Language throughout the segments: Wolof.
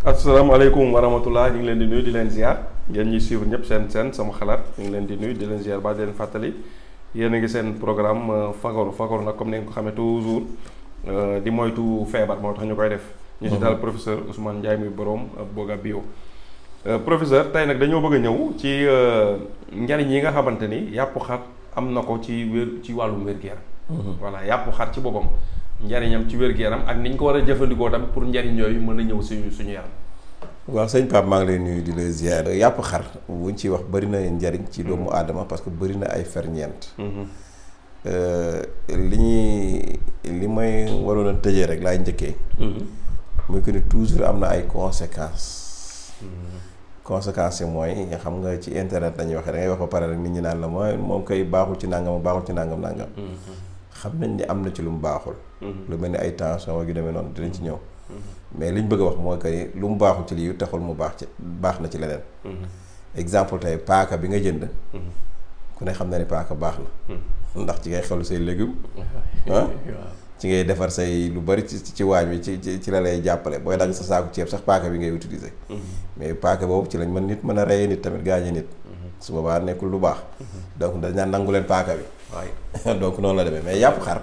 asalaamaaleykum wa rahmatullah ñu ngi leen di nuyu di leen ziar ngeen ñuy suivre ñëpp seen sama xalaat ñu ngi leen di nuyu di leen ziar ba di leen fàttali yéen a ngi seen programme fagaru nag comme ni nga ko xamee toujours di moytu feebar moo tax ñu koy def. ñu ci daal professeur Ousmane Ndiaye muy borom Boga Bio. Professeur tey nag dañoo bëgg a ñëw ci njariñ yi nga xamante ni yàpp xar am na ko ci wàllum wér-gu-yaram. voilà yàpp xar ci boppam. njariñam ci wér-gu-yaram ak ni ñu ko war a jëfandikoo tam pour njariñ yooyu mën a ñëw suñu yaram. waaw sëñ Pape maa ngi lay nuyu di la ziar. yàpp xar buñ ci wax bëri na njariñ ci doomu aadama parce que bëri na ay ferñeent. li may waroon a tëjee rek laay njëkkee. muy que ni toujours am na ay conséquences. conséquences yi mooy nga xam nga ci internet lañuy waxee da ngay wax ba pare rek nit ñi naan la mooy moom koy baaxul ci nangam baaxul ci nangam. xam nañ ni am na ci lu mu baaxul. lu mel ni ay tension ak yu demee noonu dinañ ci ñëw. mais liñ bëgg a wax mooy que lu mu baaxul ci lii taxul mu baax na ci leneen. exemple tey paaka bi nga jënd. ku ne xam na ni paaka baax na. ndax ci ngay xelu say légumes. ci ngay defar say lu bari ci waañ wi ci la lay jàppale booy dagg sa saaku ceeb sax paaka bi ngay utiliser. mais paaka boobu ci lañ mën nit mën a reyee nit tamit gaañe nit. su boobaa nekkul lu baax. donc dañ naan nangu leen paaka bi. waaye donc noonu la demee mais yàpp xar.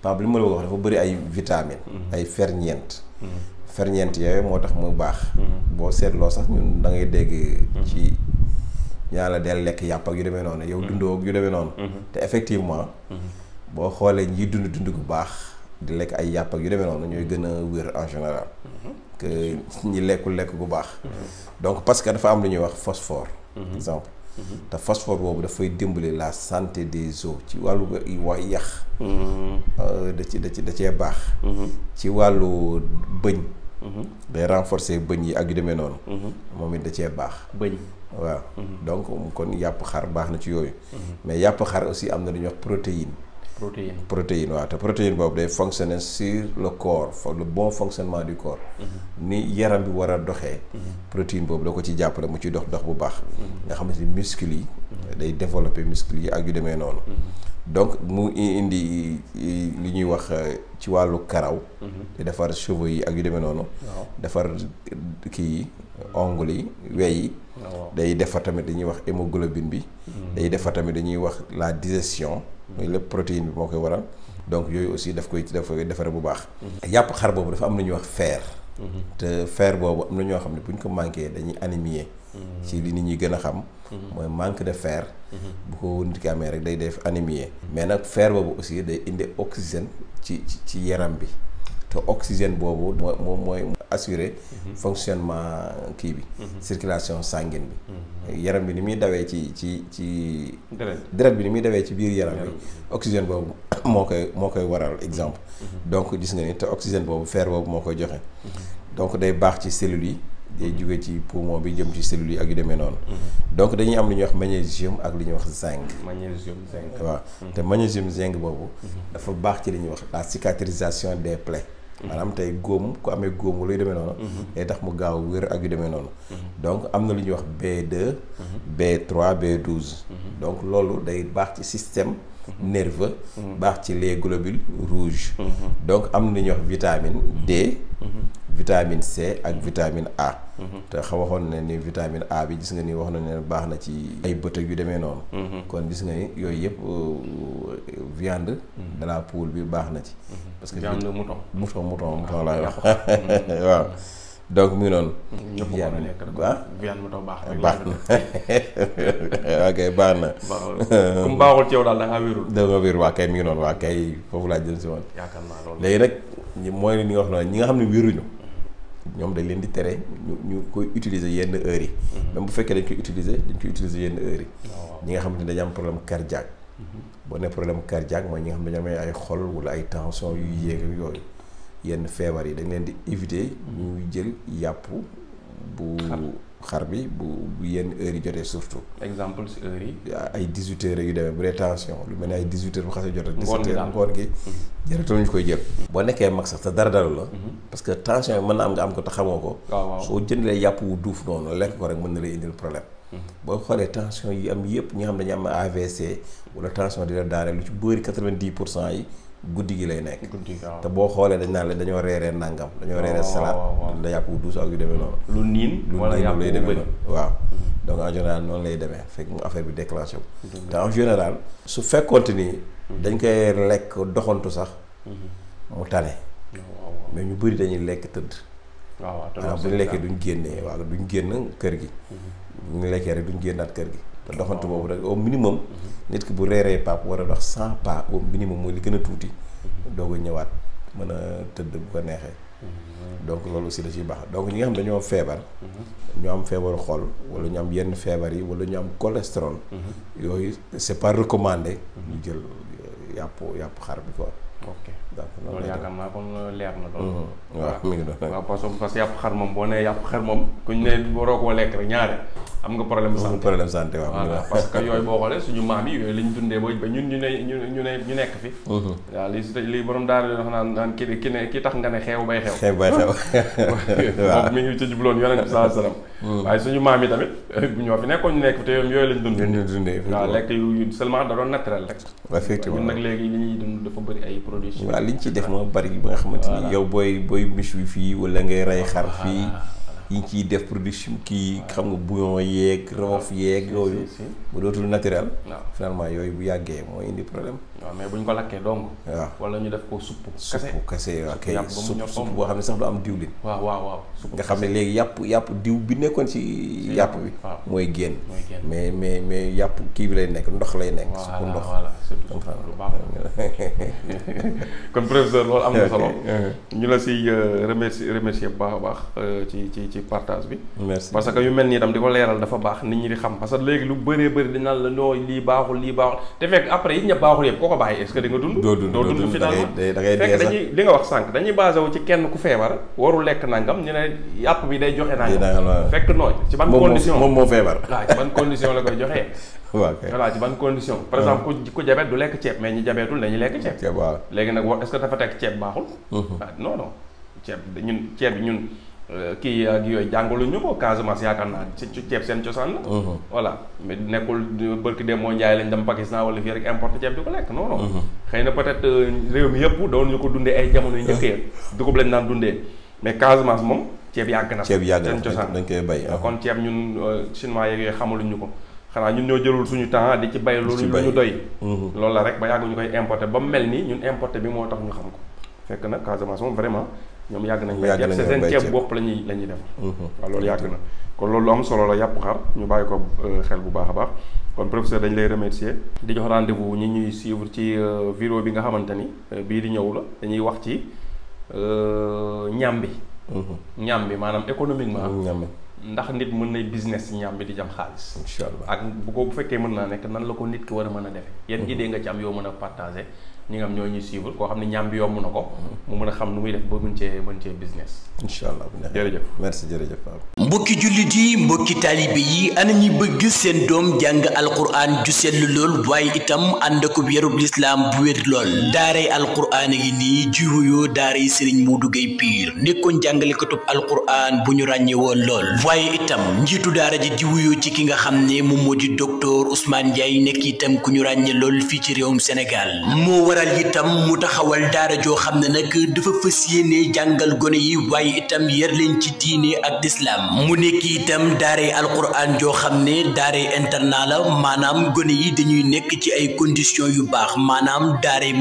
Pape li ma la wax dafa bëri ay vitamines. ay ferñeent. ferñeent yooyu moo tax mu baax. boo seetloo sax ñun da ngay dégg. ci ñaa la del lekk yàpp ak yu demee noonu yow dundoo ak yu demee noonu. te effectivement. boo xoolee ñiy dund gu baax di lekk ay yàpp ak yu demee noonu ñooy gën a wér en général. que ñi lekk gu baax. donc parce que dafa am lu ñuy wax phosphore. exemple. te phosphore boobu dafay dimbali la santé des os ci wàllu yax. da cee baax. ci wàllu bëñ. day renforcer bëñ yi ak yu demee noonu. moom it da cee baax. bëñ waaw. donc kon yàpp xar baax na ci yooyu. mais yàpp xar aussi am na lu ñuy wax protéine. protéine waaw te protéine boobu day fonctionner sur le corps le bon fonctionnement du corps. ni yaram bi war a doxee. protéine boobu da ko ci jàppale mu ciy dox bu baax. nga xamante ni muscles yi. day développer muscles yi ak yu demee noonu. donc mu indi li ñuy wax ci wàllu karaw. di defar cheveux yi ak yu demee noonu. defar kii yi ongles yi wey yi. day defar tamit dañuy wax hémoglobine bi. day defar tamit dañuy wax la digestion. mooy lépp protéine bi moo koy waral. donc yooyu aussi daf koy defare bu baax. yàpp xar boobu dafa am lu ñuy wax fer. te fer boobu am na ñoo xam ne bu ñu ko manqué dañuy anémie. ci li nit ñi gën a xam. mooy manque de fer. bu ko nit ki amee rek day def anémie. mais nag fer boobu aussi day indi oxygène ci yaram bi. te oxygène boobu mooy assurer fonctionnement kii bi. circulation sanguine bi. yaram bi ni muy dawee ci deret bi ni muy dawee ci biir yaram bi. oxygène boobu moo koy waral exemple. donc gis nga ni te oxygène boobu fer boobu moo koy joxe. donc day baax ci cellules yi. day jóge ci poumon bi jëm ci cellules yi ak yu demee noonu. donc dañuy am lu ñuy wax magnésium ak lu ñuy wax zinc. waaw te magnésium zinc boobu. dafa baax ci li ñuy wax la cicatrisation des plaies. maanaam tey góom ku amee góom luy demee noonu. day tax mu gaaw wér ak yu demee noonu. donc am na lu ñuy wax B2. B3 B12. donc loolu day baax ci système nerveux. baax ci les globules rouges. donc am na lu ñuy wax vitamine D. vitamine C ak vitamine A. te waxoon na ni vitamine A bi gis nga ni wax na ne baax na ci ay bët ak yu demee noonu. kon gis nga ni yooyu yëpp viande de la poule bi baax na ci. parce que viande mouton laay wax waaw. donc mu ngi noonu. viande mouton baax na ok baax na. comme baaxul ci yow daal da ngaa wérul. da nga wér waa kay mi ngi noonu waa kay foofu laa jël si woon. yaakaar naa loolu léegi nag mooy li nga wax noonu ñi nga xam ne wéruñu. ñoom dañ leen di tere ñu koy utiliser yenn heures yi. même bu fekkee dañ koy utiliser yenn heures yi. ñi nga xam ne dañu am problème cardiaque. boo nee problème cardiaque mooy ñi nga xam ne dañu amee ay xol wala ay tension yu yéeg ak yooyu. yenn feebar yi dañ leen di éviter ñuy jël yàpp bu xar bi bu yenn heures yi jotee surtout. exemple si heures yi. ay 18 heures yu demee bu dee tension lu mel ne ay 18 heures bu xasee jot. 17 heures ngoon gi jaratul ñu koy jël. boo nekkee mag sax te dara dalu la. parce que tension yi mën na am nga am ko te xamoo ko. waaw soo jëndalee yàpp wu duuf noonu lekk ko rek mën na lay indil problème. boo xoolee tension yi am yëpp ñi nga xam dañu am AVC wala tension di la daane lu ci bëri 90% yi guddi gi lay nekk. te boo xoolee dañ naan la dañoo reeree nangam. dañoo reeree salade. da yàpp wu duus ak yu demee noonu. lu niin wala yàpp lay demee noonu waaw. donc en général noonu lay demee fekk mu affaire bi déclenché wu. te en général su fekkoonte ni dañ koy lekk doxantu sax mu tane. mais ñu bëri dañuy lekk tëdd. waaw bu ñu lekkee duñ génnee waaw duñ génn kër gi. bu ñu lekkee rek duñ génnaat kër gi. te doxantu boobu rek au minimum. nit ki bu reeree pap war a dox 100 pas au minimum mooy li gën a tuuti. doog a ñëwaat mën a tëdd bu ko neexee. donc loolu aussi da ciy baax donc ñi nga xam dañoo feebar. ñu am feebaru xol wala ñu am yenn feebar yi wala ñu am cholestérol. yooyu c'est pas recommandé. ñu jël yàpp xar bi quoi. ok loolu yaakaar naa kon leer na loolu. waaw mi ngi doon waaw parce que yàpp xar moom boo nee yàpp xar moom kuñ ne waroo koo lekk rek ñaare am nga problème santé waaw. voilà parce que yooyu boo xoolee suñu maam yi yooyu lañ dundee ba ñun ñu nekk fi. waaw li borom daal di wax naan ki tax nga ne xeew bay xew. xeew bay xew. waaw moom mi ngi ci jubloon yonent bi sallallahu alayhi wasallam. waaye suñu maam yi tamit ñoo fi nekkoon ñu nekk fi te yooyu lañ dund. ñu dundee waaw lekk yu seulement da doon naturel rek. effectivement ñun nag léegi li ñuy dund dafa bëri ay produits. waaw liñ ciy def moo bari ba nga xamante ni yow booy miche wi fii wala ngay rey xar fii yi ñu ciy def production kii xam nga bouillon yeeg roof yeeg yooyu bu dootul naturel finalement yooyu bu yàggee mooy indi problème. waaw mais buñ ko lakkee dong. waaw wala ñu def ko supp kese waaw kay supp boo xam ne sax du am diwlin. waaw nga xam ne léegi yàpp diw bi nekkoon ci yàpp bi mooy génn mais yàpp kii bi lay nekk ndox lay nekk supp ndox lu baax kon professeur loolu am na solo ñu la si remercier bu baax a baax ci partage bi. merci parce que yu mel nii tam di ko leeral dafa baax nit ñi di xam parce que léegi lu bëree bëri dañ naan la nooy lii baaxul te fekk après yi ña baaxul yëpp koo ko bàyyi est-ce que di nga dund. doo dund finalement da ngay fekk dañuy li nga wax sànq dañuy basé wu ci kenn ku feebar warul lekk nangam ñu ne yàpp bi day joxe nangam. fekk nooy ci ban condition moom moo feebar. waaw ci ban condition la koy joxee. waaw voilà ci ban condition. par exemple ku jabet du lekk ceeb mais ñi jabetul dañuy lekk ceeb. waaw léegi nag est-ce que dafa teg ceeb baaxul. non ceeb ñun kii ak yooyu jàngaluñu ko Casamance yaakaar naa ci ceeb seen cosaan la. voilà mais nekkul barki dem moo njaay lañ dem Pakistan wala fii rek importe ceeb di ko lekk non non. xëy na peut-être réew mi yëpp doon ñu ko dundee ay jamono yu njëkkee dugub lañ daan dundee mais Casamance moom ceeb yàgg na. ceeb yàgg na seen cosaan dañ koy bay. kon ceeb ñun chinois yeeg yooyu xamaluñu ko xanaa ñun ñoo jëlul suñu temps di ci bay loolu ñu doy. loolu la rek ba yàgg ñu koy importer ba mu mel ni ñun importer bi moo tax ñu xam ko fekk nag Casamance moom vraiment. ñoom yàgg nañ bay ceeb seen ceeb bopp la ñuy def. waaw loolu yàgg na kon loolu lu am solo la yàpp xar ñu bàyyi ko xel bu baax a baax kon professeur dañ lay remercier di jox rendez-vous ñi ñuy suivre ci vidéo bi nga xamante ni bii di ñëw la dañuy wax ci ñam bi maanaam économiquement. ndax nit mën nay business ci ñam bi di jam xaalis. incha allah ak bu fekkee mën naa nekk nan la ko nit ki war a mën a defee. yan idée nga ci am yoo mën a partager. ñi nga xam ñoo ñuy suivre koo xam ne ñaam bi yomb na ko mu mën a xam nu muy def ba mën cee business. incha allah jërëjëf merci jërëjëf Pape. mbokki jullit yi mbokki taalibe yi ana ñi bëgg seen doom jàng alquran ju sell lool waaye itam ànd ak yarub lislaam bu wér lool daaray alquran yi nii ji wuyoo daaray Serigne Modou Gueye Pire nekkoon jàngalekatub alquran bu ñu ràññee woon lool waaye itam njiitu daara ji ji wuyoo ci ki nga xam ne moom moo di docteur Ousmane Ndiaye nekk itam ku ñu ràññee lool fii ci réewum Sénégal waral itam mu taxawal daara joo xam ne nag dafa fas yéene jàngal gone yi waaye itam yar leen ci diine ak lislaam mu nekk itam daaray alquran joo xam ne daaray internat la maanaam gone yi dañuy nekk ci ay conditions yu baax maanaam daaray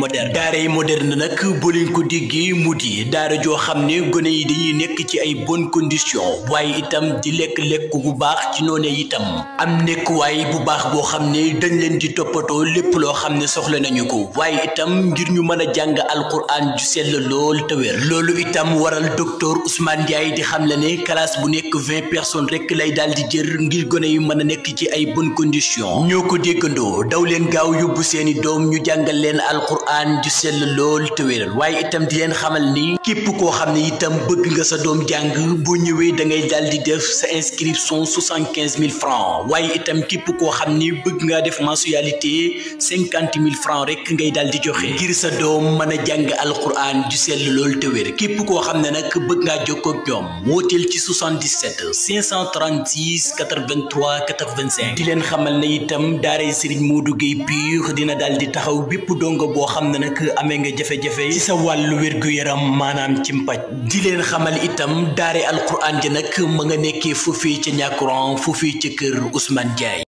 moderne nag boo leen ko déggee mu di daara joo xam ne gone yi dañuy nekk ci ay bonnes conditions waaye itam di lekk bu baax ci noone itam am nekkuwaay bu baax boo xam ne dañ leen di toppatoo lépp loo xam ne soxla nañu ko waaye itam ngir ñu mën a jàng alquran ju sell lool te wér loolu itam waral docteur Ousmane Ndiaye di xam le ne classe bu nekk 20 personnes rek lay daal di jër ngir gone yu mën a nekk ci ay bonnes conditions ñoo ko déggandoo daw leen gaaw yóbbu seeni doom ñu jàngal leen alquran ju sell lool te wér waaye itam di leen xamal ni képp koo xam ne itam bëgg nga sa doom jàng boo ñëwee da ngay daal di def sa inscription 75 000 francs waaye itam képp koo xam ni bëgg ngaa def mensualité 50 000 francs rek ngay daal di joxe ngir sa doom mën a jàng alquran ju sell lool te wér képp koo xam ne nag bëgg ngaa jokkoo ak ñoom wooteel ci 77 77 536 83 85 di leen xamal ne itam daaray Serigne Modou Gueye Pire dina daal di taxaw bépp dongo boo xam ne nag amee nga jafe-jafe ci sa wàllu wér-gu-yaram maanaam ci mpaj di leen xamal itam daaray alquran ji nag ma nga nekkee foofii ca Ñàkkuraan foofii ca kër Ousmane Ndiaye